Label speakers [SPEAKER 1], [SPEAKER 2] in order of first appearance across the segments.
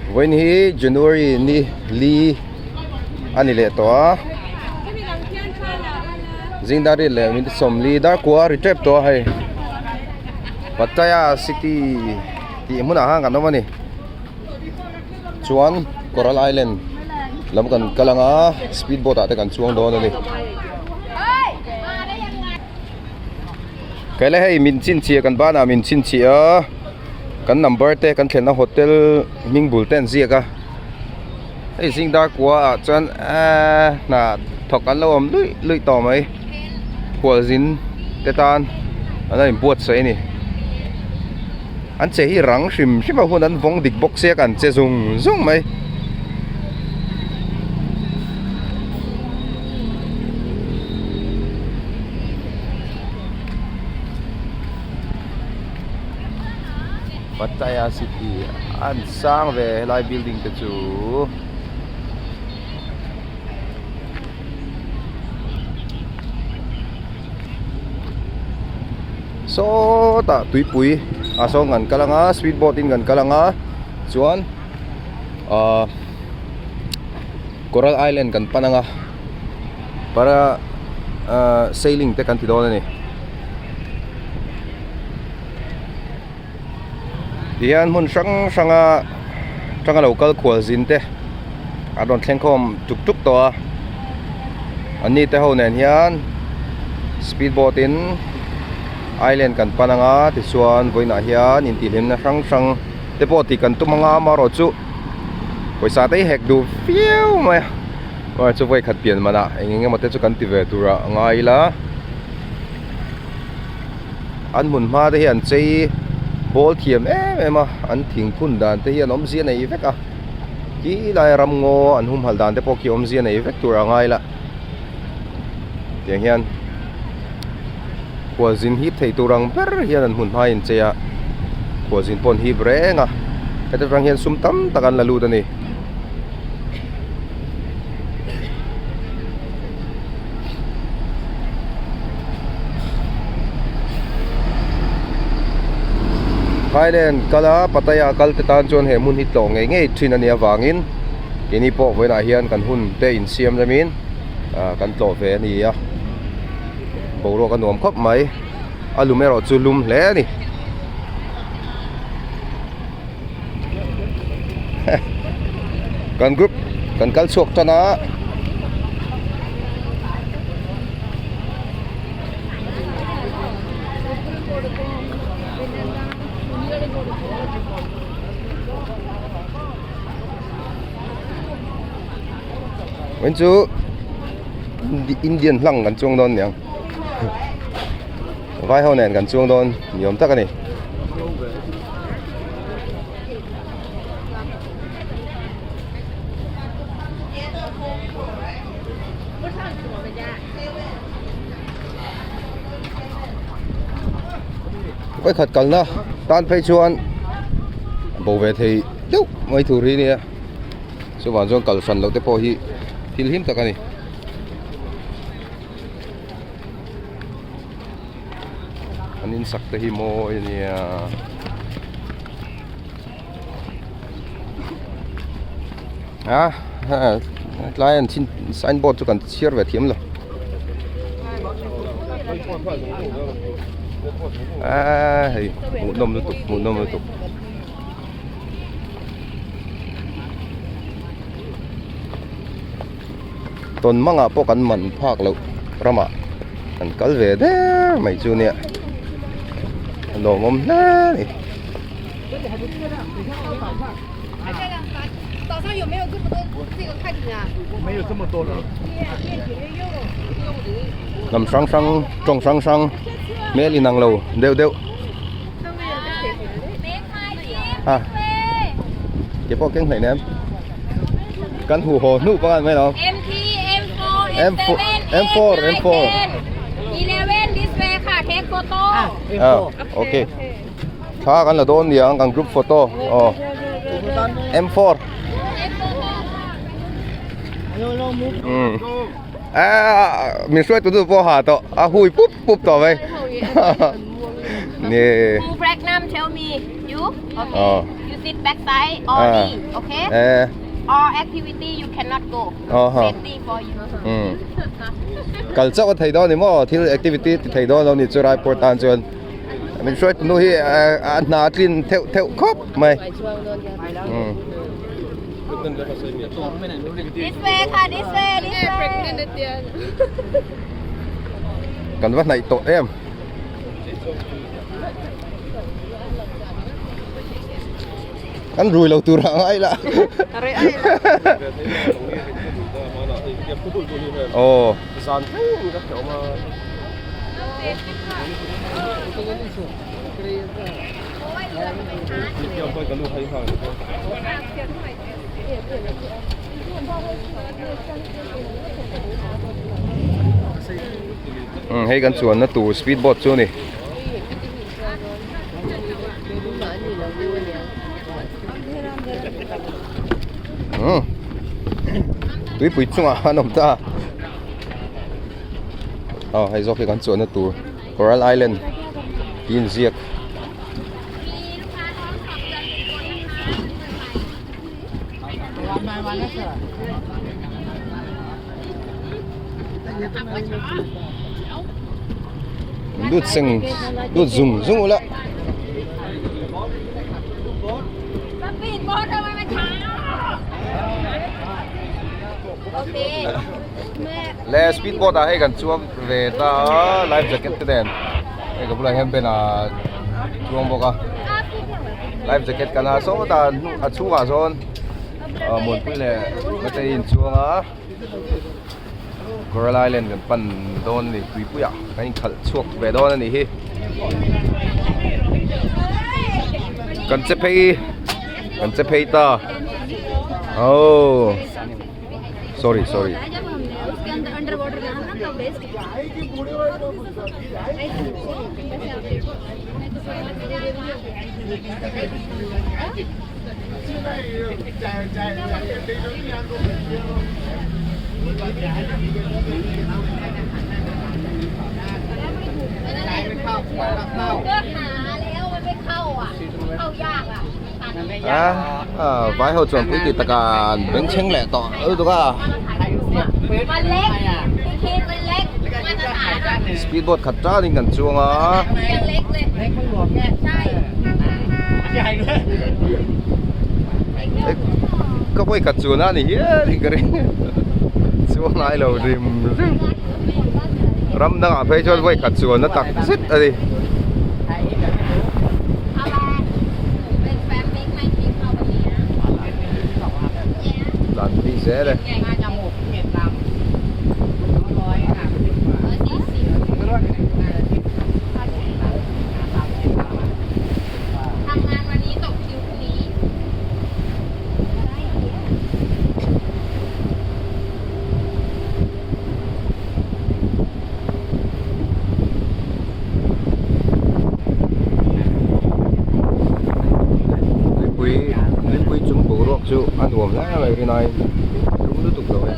[SPEAKER 1] Vawiin hi January ni li a ni leh tawh a zing dar riat leh minute 40 dar kua ri tep tawh a hei Pattaya city tih hmunah khan kan awm a ni chuan Coral Island lam kan kal ang a speed boat ah te kan chuang dawn a ni. Khaile hei min chhinchhiah kan banah min chhinchhiah a kan number te kan thlenna hotel hming bul te an ziak a hei zing dar kua ah chuan eee hna thawk an lo awm luih luih tawh mai khualzin te tan an lo inbuatsaih a ni an che hi rang hrim hrim a hun an vawng dik bawk sia kan che zung zung mai. Pattaya city an sang ve helai building te chu sawtah tuipui ah sawn kan kal anga speed boat in kan kal anga chuan ahh Coral Island kan pan anga para ahh sailing te kan ti dawn a ni tihian hmun hrang hranga tanga lo kal khual zin te an rawn thleng khawm tuk tuk tawh a an ni te ho nen hian speed boat in island kan pan anga tichuan vawiinah hian intihhlimna hrang hrang te pawh tih kan tum anga amaherawhchu pawisa te hi hek duh viau mai a chuan chu vawi khat pian manah eng eng emaw te chu kan ti ve tur ah ngai ila an hmun hma te hi an chei bawl thiam em em a an thing phun dan te hi an awmzia nei vek a khi lai ram ngaw an humhalh dan te pawh khi awmzia nei vek tur ah ngai ila tiang hian khualzin hip thei tur ang ber hian an hmun hma in chei a khualzin pawh an hip reng a heta tang hian sum tam tak an la lut a ni. Thailand kala Pattaya kal te tan chuan he hmun hi tlawh ngei ngei thin a nih avangin keini pawh vawiinah hian kan hun te insiam remin ah kan tlawh ve a ni a. Boruak a nuam khawp mai a lum erawh chu lum hle a ni kan group kan kal chhuak tan a chu. Indian hlang kan chuang dawn niang vai ho nen kan chuang dawn ni awm tak a ni. Vawikhat kalna tan phei chuan bo ve thei deuh mai tur hi nia. Chuvang chuan kal hran loh te pawh hi thil him tak a ni. An in sak te hi mawi a nia. A tlai an chin sign board chu kan chhiar ve thiam lo. A hei hmuhnawm lutuk hmuhnawm lutuk. Tawn mangah pawh kan man phak loh ramah kan kal ve der mai chu nia a lawmawm hle a ni. Hnam hrang hrang tawng hrang hrang hmel inang lo deuh deuh. À Cái bộ kênh này nè em Căn hủ hồ nụ các bạn mấy đó
[SPEAKER 2] M3 M4
[SPEAKER 1] M4 M4 M4
[SPEAKER 2] 11 this way ค่ะ take photo
[SPEAKER 1] À ok Tha kan là đôn niang kan group photo Ờ M4 Ừ À mình xuôi tụi tụi po hà to À hui pup pup to vậy. Ni.
[SPEAKER 2] Who pregnant tell me you okay
[SPEAKER 1] Oh.
[SPEAKER 2] you sit back side only okay
[SPEAKER 1] Eh.
[SPEAKER 2] all activity you cannot go
[SPEAKER 1] Oh, huh.
[SPEAKER 2] safety for you
[SPEAKER 1] Um. Kal chauh a thei dawn a ni maw? Thil activity ti thei dawn lo ni chu rai pawr tan chuan min hruai tunu hi a hna a tlin theuh theuh khawp mai. Um.
[SPEAKER 2] This way ค่ะ this way this way
[SPEAKER 1] Kan va hnaih tawh em. Kan rui lo tur ah ngai la. Aw. Umm hei kan chuanna tur speed boat chu a ni. Umm tuipui chungah an awm ta aw hei zawk hi kan chuanna tur coral island tih inziak. Lut seng lut zung zung ula.
[SPEAKER 2] สปีดโบ๊ททำไมมันช้าโอเค
[SPEAKER 1] Le speed boat ah hei kan chuang ve ta a life jacket te nen hei ka bulah hian Ben ah chuang bawk a life jacket kan ha sawtah a chhungah sawn ah Muanpui leh Matei in chuang a Coral Island kan pan dawn a ni tuipuiah kan inkhalh chhuak ve dawn a nih hi kan che phei kan che phei ta oh sorry sorry A vai ho chuan pui ti taka an bengchheng leh tawh lutuk a. Speed boat khat tanin kan chuang a. Ka vawi khat chuan a ni hial in ka ring chuang ngai lo rim rim ram dangah phei chuan vawi khat chuan a tak zet a ni. Tlan phei zel e. Lipui lipui chung boruak chu a nuam hle mai rinai lum lutuk lo e.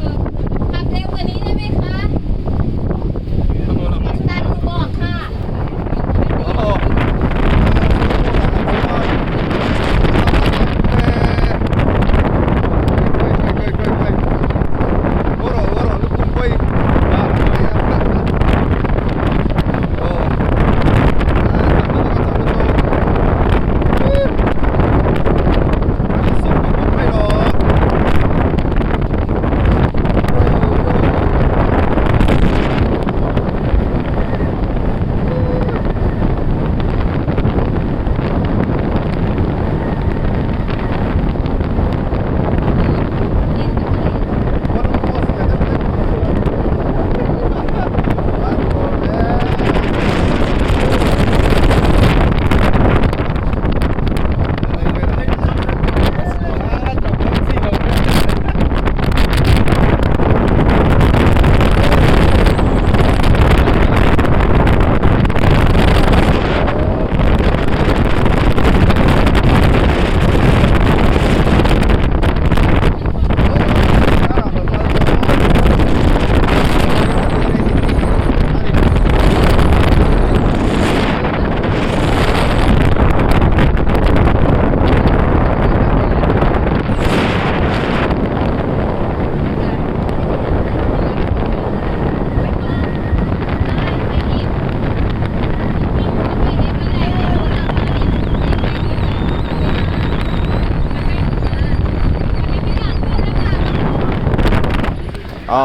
[SPEAKER 1] A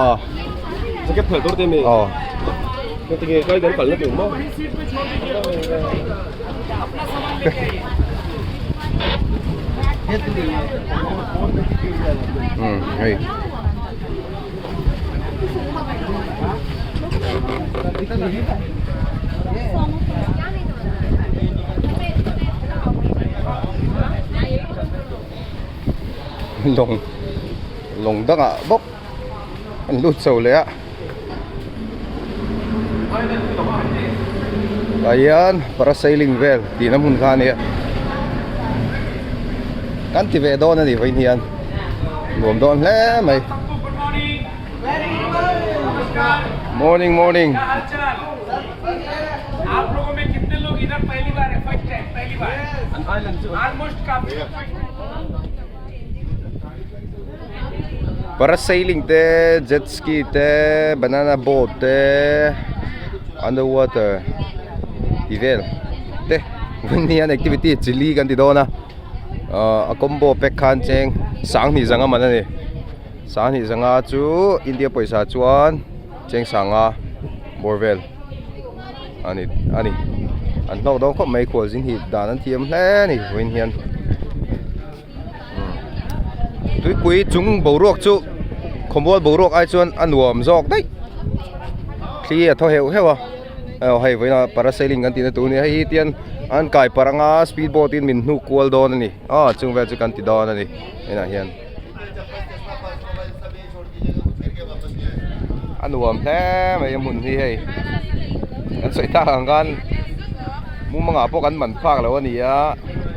[SPEAKER 3] Jacket phelh tur te mi.
[SPEAKER 1] Aw.
[SPEAKER 3] Engtinge kai kan kalna tur maw?
[SPEAKER 1] Um hei. Lawng lawng dangah bawk an lut chho leh a tah hian parasailing vel tihna hmun kha a nia kan ti ve dawn a ni vawiin hian nuam dawn hle mai morning morning Parasailing te jet ski te banana boat te underwater tih vel te vawiin hian activity chili kan ti dawn a ahh a combo pack khan cheng sanghnih zanga man a ni sanghnih zanga chu India pawisa chuan cheng sanga bawr vel ani ani an hlawk dawn khawp mai khualzin hi dan an thiam hle a ni vawiin hian. Tuipui chung boruak chu khawmual boruak ai chuan a nuam zawk daih thli a thaw heuh heuh a aw hei vawiin ah parasailing kan tihna tur a ni hei hi tian an kai parh anga speed boat in min hnuk kual dawn a ni aw chung vel chu kan ti dawn a ni inah hian a nuam hle mai a hmun hi hei kan sawi tak ang khan mumangah pawh kan man phak lo a ni a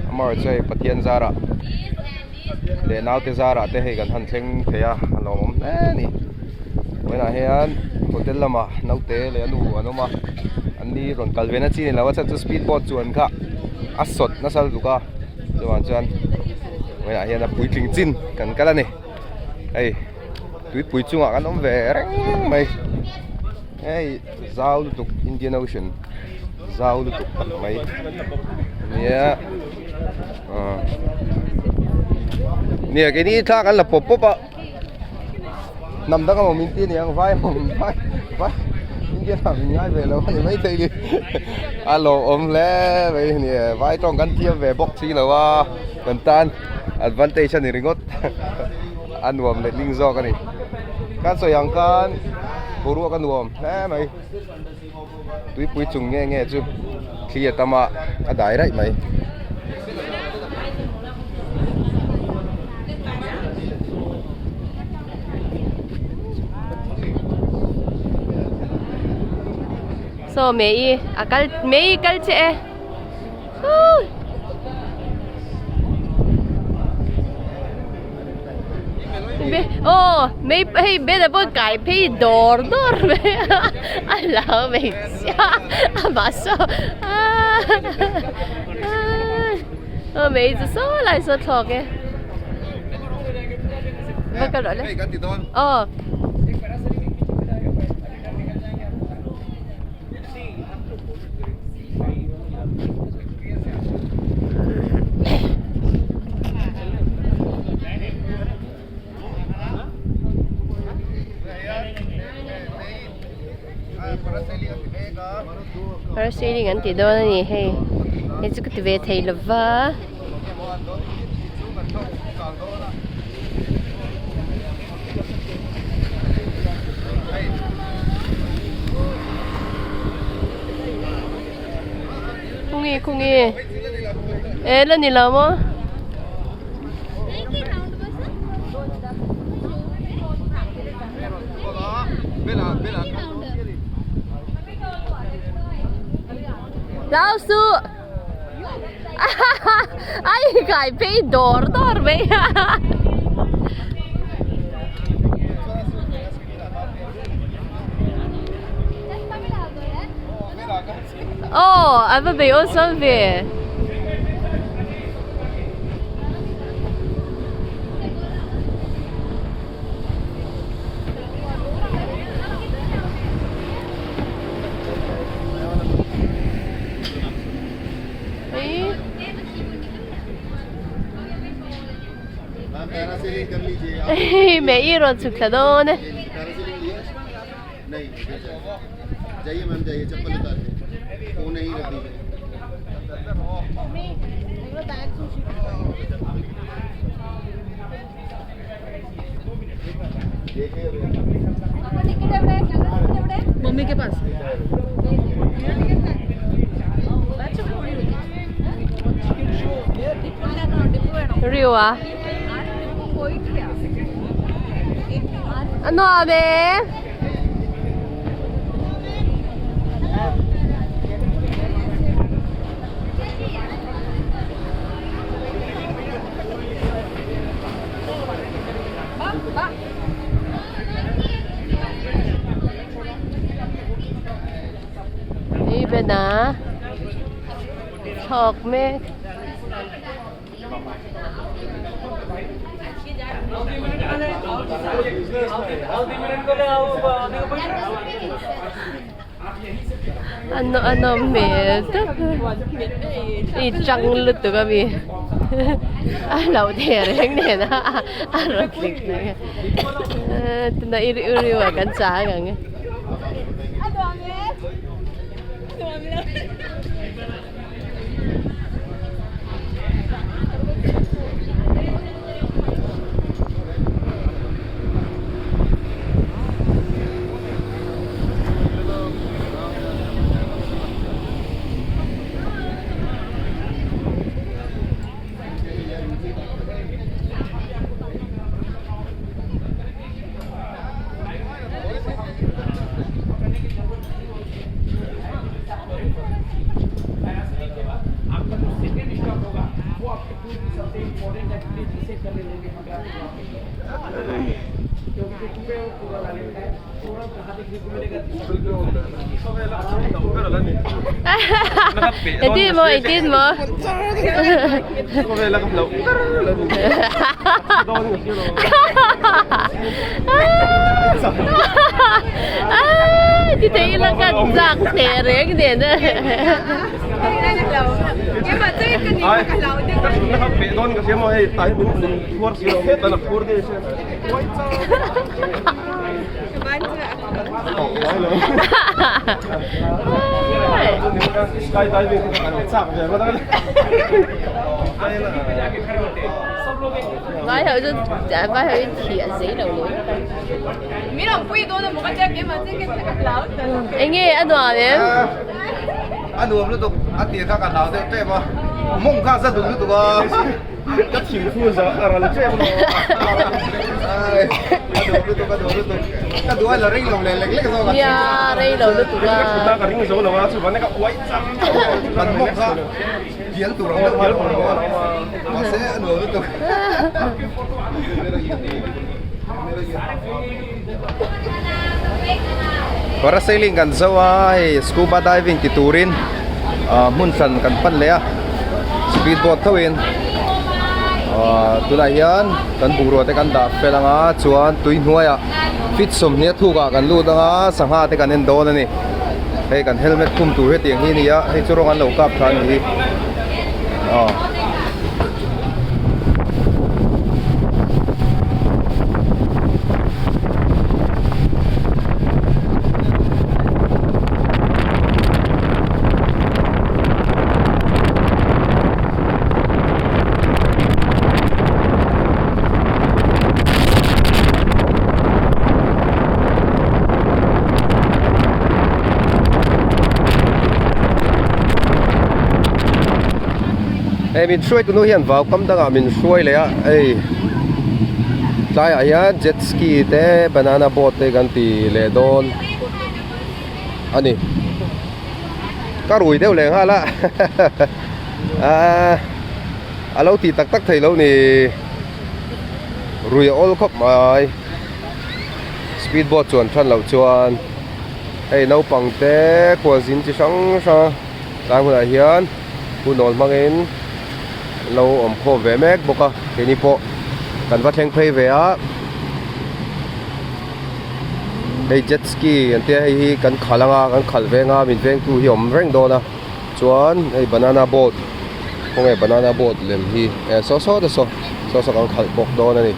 [SPEAKER 1] amaherawhchu chu hei Pathian zarah leh naute zarah te hei kan han thleng thei a a lawmawm hle a ni vawiinah hian hotel lamah naute leh a nu an awm a an ni rawn kal ve na chi a ni lo a chhan chu speed boat chuan kha a sawt nasa lutuk a chuvang chuan vawiinah hian a puitling chin kan kal a ni. Hei tuipui chungah kan awm ve reng mai hei zau lutuk Indian Ocean zau lutuk tak mai nia ah nia keini thla kan la pawp pawp a hnam dang emaw min ti aniang vai emaw vai vai Indian ah min ngai ve lo a ni maithei ni a lawmawm hle mai a ni vai tawng kan thiam ve bawk si lo a kan tan. Advantage a ni ringawt a nuam leh ling zawk a ni kan sawi ang khan boruak a nuam hle mai tuipui chung nge nge chu thli a tam a a dai raih mai.
[SPEAKER 2] Saw mei a kal mei kal che e. Aw mei hei bena pawh kai phei dawr dawr mai a a lo hmeichhia amah saw aw mei chu saw lai saw thlawk e va kal rawh le aw. Parasailing an ti dawn a ni hei hei chu ka ti ve thei lo va. Khawnghi khawnghi e la ni lo maw Lau suh A inkai phei dawr dawr mai a. Aw a va bei awlsam ve. Mẹ i rawn chhuk thla dawn e. Riu a a nuam e. Ni bena thawk mek. A nawm hmel tak i chang lutuk a mi a lo theh reng nen a a rawn tling thleng a tunah i riu ah kan chang ang e. Engtin maw engtin maw Ti thei ila ka chak teh reng nen a. Vai ho chu vai ho in thih a zei lo leh ngawt ang. Enge a nuam em?
[SPEAKER 1] A nuam lutuk a tir kha ka hlau deuh tep a mawng kha a za dun lutuk a. Ka thingthu za a ral tep lo a nuam lutuk a nuam lutuk ka duh a la ring lo leh lek lek zawk a.
[SPEAKER 2] Nia rei lo lutuk a.
[SPEAKER 3] Ka ring zo lo a chuvang ka uai chang
[SPEAKER 1] kan mawng kha. Pial tur ang deuh hian a awm a, mahse a nuam lutuk. Parasailing kan zo a, hei scuba diving ti turin ah hmun hran kan pan leh a, speed boat tho in ah tunah hian kan bungrua te kan dah fel ang a, chuan tui hnuaiah feet 20 thuk ah kan lut ang a, sangha te kan en dawn a ni. Hei kan helmet khum tur hetiang hi a ni a, hei chu rawng an lo kap tha a ni hi aw. Hei min hruai tunu hian vau kam dangah min hruai leh a hei tlaiah hian jet ski te banana boat te kan ti leh dawn a ni ka rui deuh leh nghal a aaa a lo tih tak tak thei lo ni. Rui a awl khawp mai speed boat chuan than loh chuan hei naupang te khualzin chi hrang hrang tlai hmunah hian hunawl hmangin an lo awm khawm ve mek bawk a keini pawh kan va thleng phei ve a hei jet ski an tia hei hi kan khalh anga kan khalh veng a min vengtu hi a awm reng dawn a. Chuan hei banana boat khawnge banana boat lem hi eh saw saw te saw saw saw kan khalh bawk dawn a ni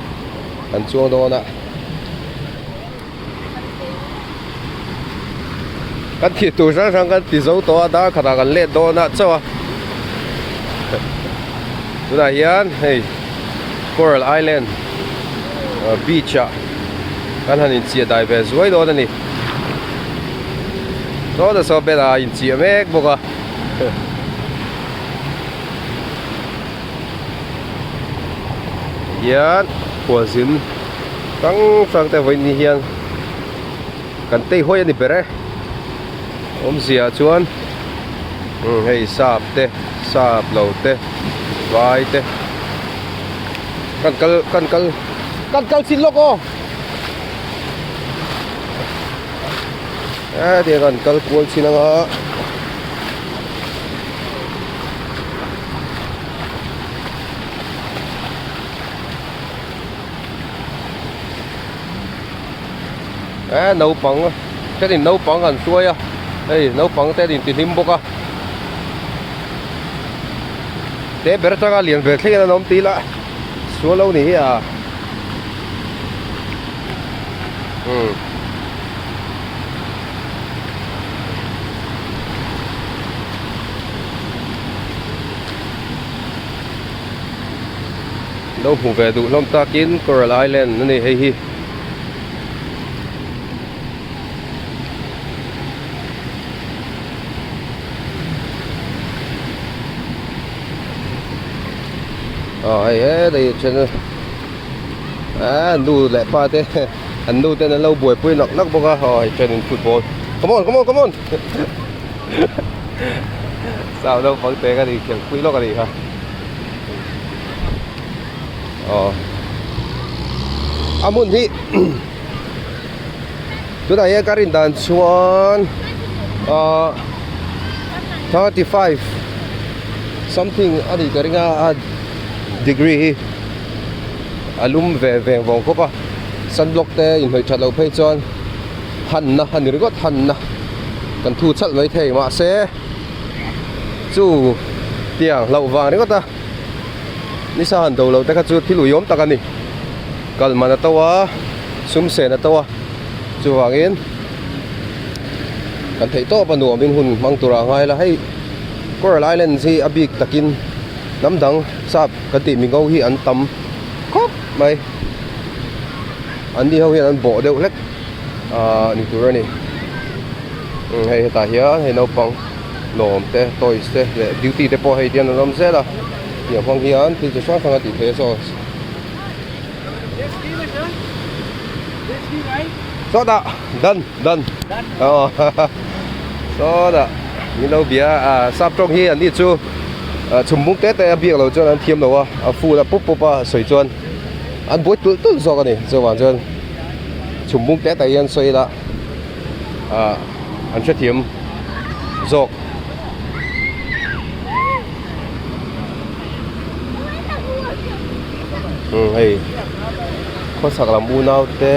[SPEAKER 1] kan chuang dawn a. Kan thih tur hrang hrang kan ti zo tawh a dar khatah kan let dawn a chauh a tunah hian hei Coral Island beach ah kan han inchiah dai ve zuai dawn a ni sawta saw bel ah a inchiah mek bawk a. Hian khualzin hrang hrang te vawiin ni hian kan tei hawi a ni ber e awmzia ah chuan umm hei sap te sap lo te vai te kan kal kan kal kan kal chin lawk aw hetiang kan kal kual chin anga. Eh naupang thenin naupang an hruai a hei naupang te an intihlim bawk a te ber atanga lian ve thleng in an awm tih ila sual lo ni hi a umm. Lo hmu ve duh hlawm takin Coral Island a ni hei hi. Aw hei hetlai ah chuan aaa nu leh pa te an nu ten an lo buaipui nak nak bawk a aw hei chuanin football come on come on come on sao naupang te ka ni khelhpui lawk a nih kha aw a hmun hi tunah hian ka rin dan chuan ahh 35 something a nih ka ring a a degree hi a lum ve veng vawng khawp a sunblock te inhnawih that loh phei chuan hanna a ni ringawt hanna kan thu chalh mai thei mahse chu tiang hlauh vang ringawt a nisa han do lo te kha chu thil uiawm tak a ni kal man a to a sum sen a to a chuvangin kan theih tawp a nuamin hun hmang tur ah ngai la hei Coral Island hi a bik takin hnam dang sap kan tih mingo hi an tam khawp mai an ni ho hian an bawh deuh hlek ahh ni tur a ni hei hetah hian hei naupang lawm te toys te leh duty te pawh hei tian an awm zel a tiang hmang hian thil chi hrang hrang a tih theih a saw sawtah done done aw sawtah min lo bia a sap tawng hi an ni chu chhum bung te te a biak loh chuan an thiam lo a a full a pup pup a sawi chuan an buai tulh tulh zawk a ni chuvang chuan chhum bung te te hian sawi ila ah an hrethiam zawk. Umm hei khawchhak lam unau te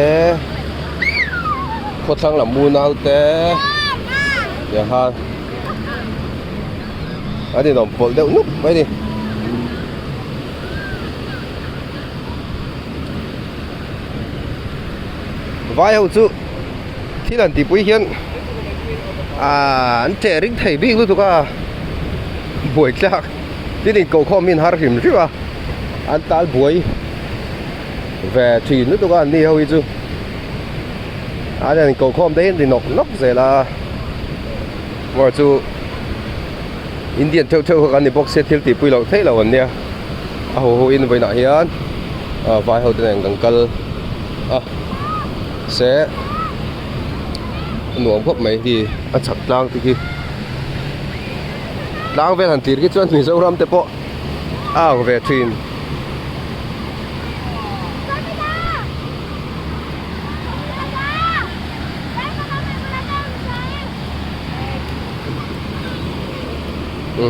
[SPEAKER 1] khawthlang lam unau te tiang khan an inawm pawlh deuh nuk mai a ni. Vai ho chu thil an tihpui hian aaa an che ring thei bik lutuk a buai tlak thil inkohkhawm hi an har hrim hrim a an tal buai ve thin lutuk a an ni ho hi chu an inkohkhawm te hi an ti nawk nawk zel a maw chu Indian theuh theuh kha kan ni bawk sia thil tihpui loh theih loh an nia a ho ho in vawiinah hian vai ho te nen kan kal a se a nuam khawp mai hi a chhak tlang te khi tlang vel han tir khi chuan Mizoram te pawh a ang ve thin.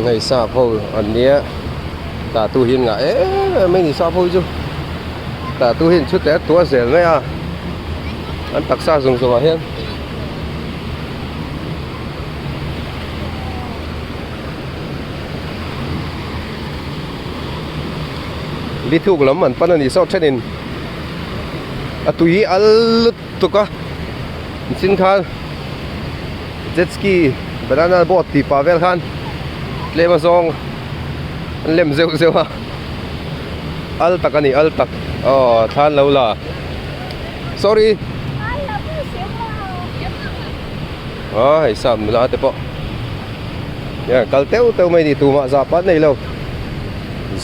[SPEAKER 1] Hei sap ho an nia tah tu hi an ngah em em mai a ni sap ho hi chu tah tu hi an chhut leh a tuah zel mai a an taksa zawng zawng ah hian li thuk lam an pan a ni sawt thenin a tui al lutuk a chin khan. Jet ski banana boat tih pah vel khan tlem a zawng an lem zeuh zeuh a al tak a ni al tak aw thla an lo la sorry aw hei sap nula te pawh hian kal teuh teuh mai a ni tumah zah pah an nei lo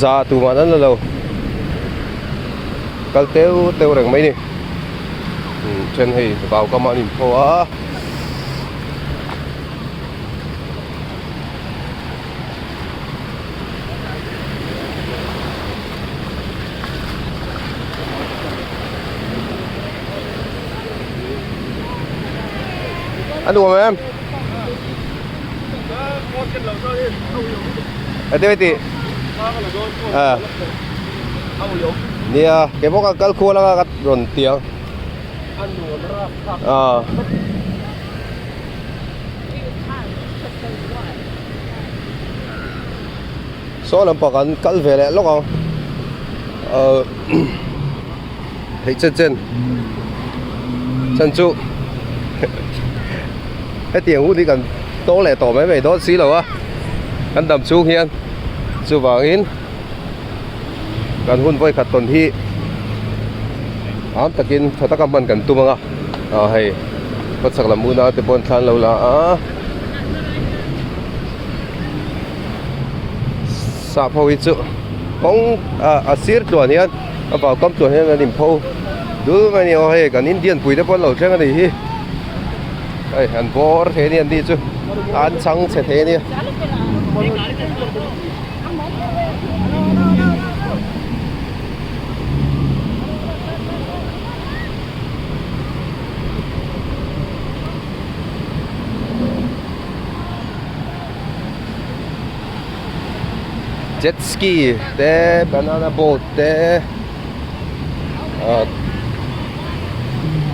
[SPEAKER 1] za tumah an la lo kal teuh teuh reng mai a ni then hei vau kam ah an inpho a. A nuam em? A te ti. À. Nia, ke bawk a kal khual anga ka rawn tiang. À. Saw lampang kan kal ve leh lawk ang ahh theih chen chen chhan chu hetiang hun hi kan tawng leh tawh mai mai dawn si lo a kan dam chhung hian chuvangin kan hun vawikhat tawn hi am takin tha taka hman kan tum ang a ah hei khawchhak lam unau te pawh an thlan lo la a. Sap ho hi chu kawng ah a sir tluan hian a vau kam tluan hian an inpho dul mai a ni aw hei kan Indian pui te pawh an lo thleng a nih hi hei an bawr thei a ni an ni chu an chhang chhe thei a nia. Jet ski te banana boat te ah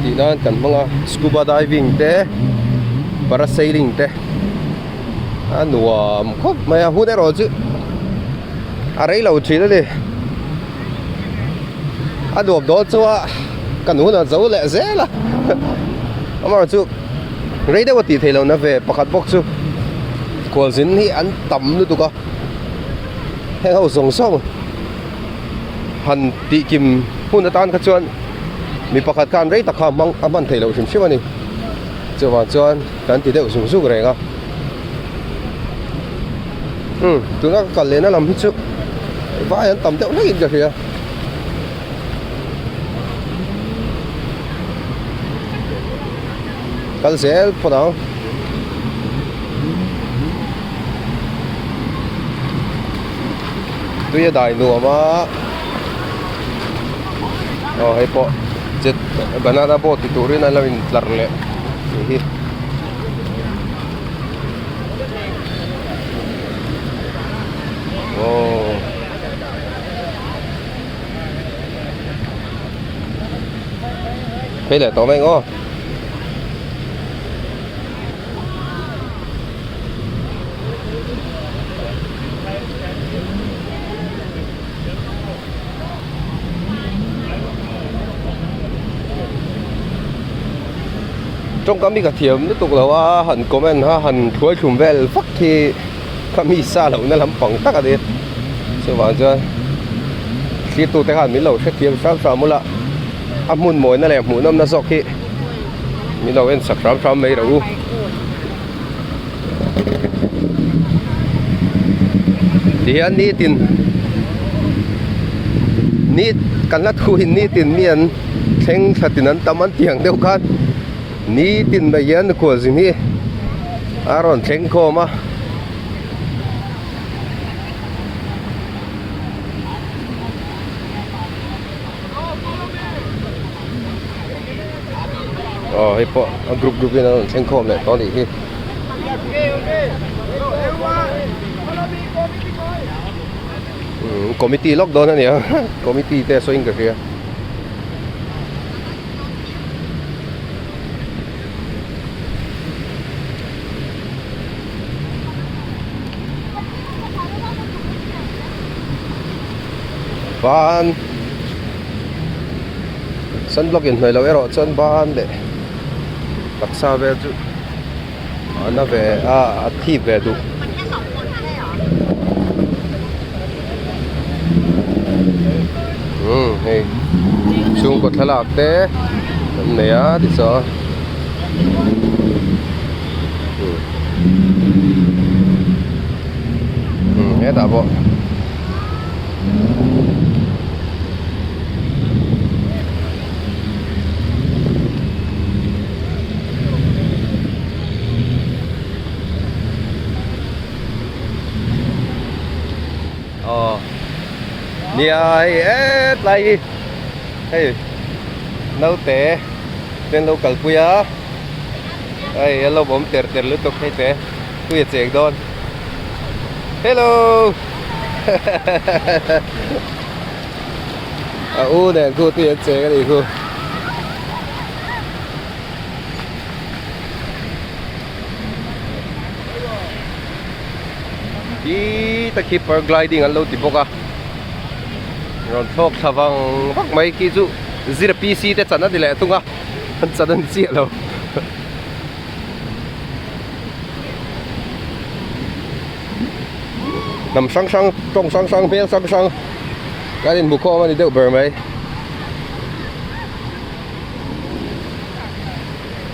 [SPEAKER 1] tih nan kan hmang a scuba diving te parasailing te a nuam khawp mai a hun erawh chu a rei lo thin a ni a nuam dawn chu a kan hun a zo leh zel a amaherawhchu. Rei deuh a tih theih lohna ve pakhat bawk chu khualzin hi an tam lutuk a heng ho zawng zawng han tih kim hun atan kha chuan mi pakhat khan rei tak kha hmang a hman theih loh hrim hrim a ni chuvang chuan kan ti deuh zung zung reng a umm tuna ka kal lehna lam hi chu vai an tam deuh hlek in ka hria. Kal zel phawt ang. Tui a dai nuam a. Aw hei pawh jet banana boat ti turin an lo in tlar leh tih hi. Aw. Phei leh tawh mai ang aw. Tawngkam hi ka thiam lutuk lo a han comment a han hruai thlum vel vak hi ka mi sa lohna lampang tak a ni chuvang chuan thlir tute khan min lo hrethiam hram hram ula a hmun mawina leh hmuh nawmna zawk hi min lo en sak hram hram mai rawh u. Tihian nitin ni kan la thu in nitin mi an thleng thla tin an tam an tih ang deuh khan nitin mai hian khualzin hi a rawn thleng khawm a. Aw hei pawh a group group in an rawn thleng khawm leh tawh a nih hi. Umm committee lawk dawn a nia committee te sawiin ka hria. Ban sunblock in hnawih loh erawh chuan ban leh taksa vel chu. A na ve a a thip ve duh. Umm hei chhungkaw thlalak te an nei a tichuan umm hetah pawh. Aw nia hei et lai hi hei naute te an lo kalpui a hei an lo awm ter ter lutuk hei te tui a cheng dawn hello a u nen khu tui an cheng a nih khu. Khi tak hi paragliding an lo ti bawk a rawn thlawk thla vang vak mai khi chu zira PC te chan a ni leh thung a an chan a ni chiah lo. Hnam hrang hrang tawng hrang hrang hmel hrang hrang kan inhmu khawm a ni deuh ber mai.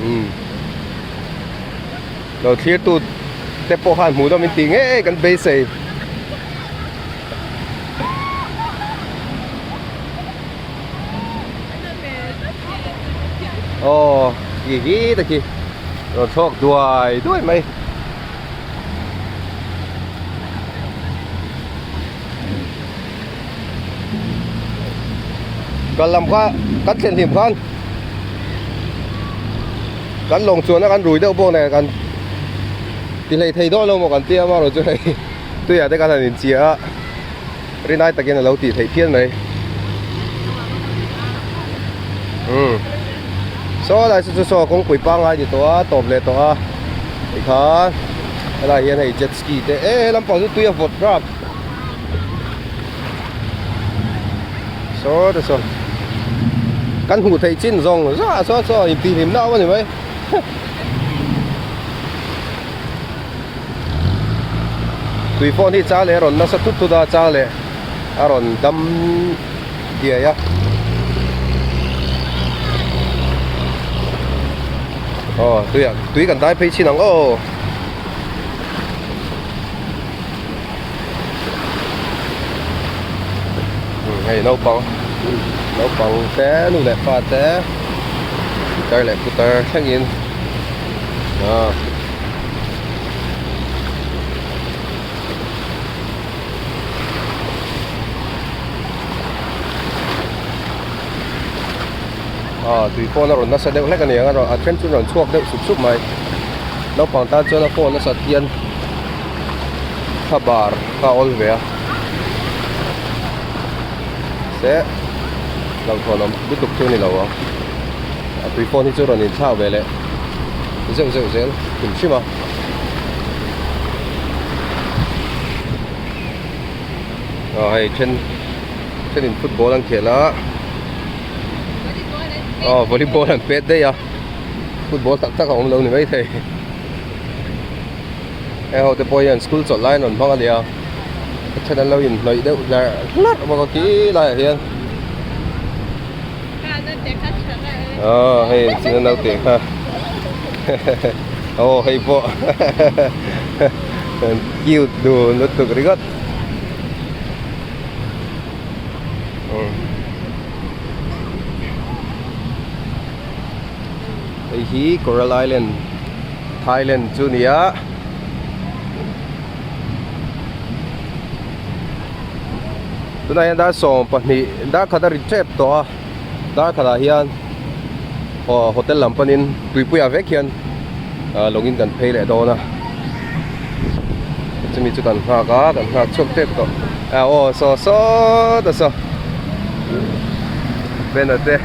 [SPEAKER 1] Umm lo thlir tu te pawh khan hmuh dawm in tih ngei kan beisei. Aw khi hi te khi rawn thlawk duai duai mai. Kal lam kha kan thlen hlim khan kan lawng chuan a kan rui deuh bawk nen kan ti hlei thei dawn lo maw kan tia amaherawh chu hei tuiah te khan han inchia a rinai takin a lo tih theih phian mai umm saw lai chu chu saw kawngpui pangngai ni tawh a tawp leh tawh a tikhan helaiah hian hei jet ski te e he lampang chu tui a vawt rap. Saw te saw kan hmuh theih chin zawng zawng ah sawn saw intihhlim na awm a ni mai tui pawh hi chang leh a rawn nasa thut thut a chang leh a rawn dam diai a aw tui ah tui kan dai phei chin ang aw. Hei naupang naupang te nu leh pa te pitar leh putar thlengin ah ah tui pawn a rawn nasa deuh hlek a ni ang a then chu rawn chhuak deuh sup sup mai naupang tan chuan a phone nasat hian. Thla bar kha a awl ve a se hlauhthawn awm lutuk chu a ni lo ang a tui phone hi chu rawn inthlak ve leh zeuh zeuh zel hrim hrim a aw hei then thenin football an khel a aw volleyball an pet daih a football tak tak a awm lo ni maithei. Heng ho te pawh hian school chawlh lai an rawn hmang a nia a then an lo inhnawih deuh hlarh hlarh bawk a khi laiah hian aw hei chin a naute kha aw hei pawh cute dun lutuk ringawt hei hi coral island. Thailand chu ni a tunah hian dar 12 dar khat a ri tep tawh a dar khatah hian aw hotel lam panin tuipuiah vek hian ah lawngin kan phei leh dawn a chumi chu kan nghak a kan nghak chhuak tep tawh ah aw saw sawt a saw Bena te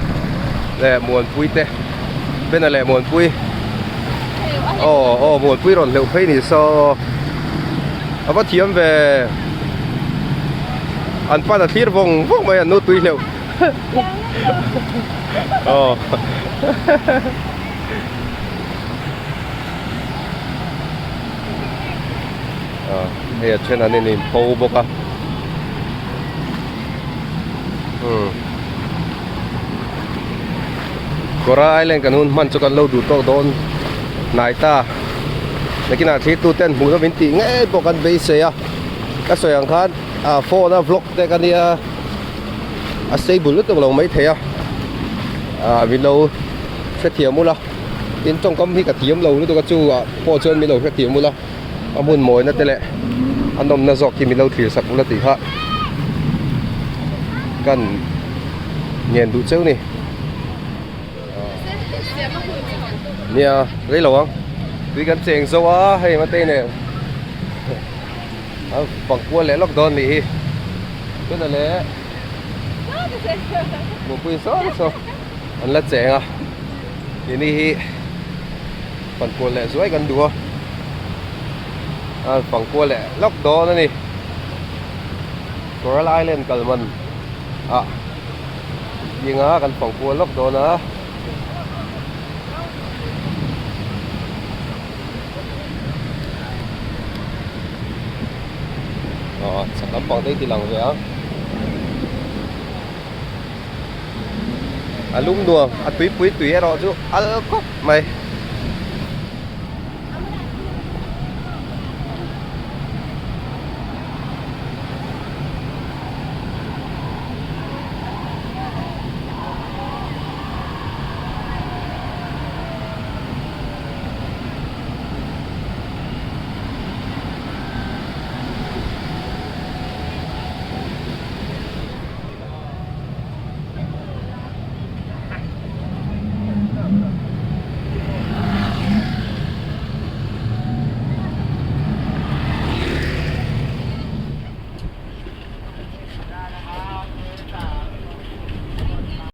[SPEAKER 1] leh Muanpui te. Bena leh Muanpui aw aw Muanpui rawn hleuh phei ni saw a va thiam ve an pan a thlir vawng vawng mai an nu tui hleuh aw. Ah hei a then an in inpho bawk a umm Kawra Island kan hun hman chu kan lo duh tawk dawn hnai ta nakinah thlir tu ten hmuh lovin tih ngei pawh kan beisei a ka sawi ang khan ah phone a vlog te ka nia a stable lutuk lo maithei a ah min lo hrethiam ula tin tawngkam hi ka thiam lo lutuk a chu ah pawh chuan min lo hrethiam ula. A hmun mawina te leh a nawmna zawk hi min lo thlir sak ula tih kha kan ngen duh cheu ni. Nia rei lo ang tui kan cheng zo a hei matei nen a bang kual leh lawk dawn nih hi tunah leh mupui saw saw an la cheng a keini hi. Fangkual leh zuai kan duh a, a fangkual leh lawk dawn a ni. Coral Island kal man ah zinga kan fangkual lawk dawn a. Aw chhak lampang te hi ti lang ve ang. A lum nuam a tuipui tui erawh chu al khawp mai.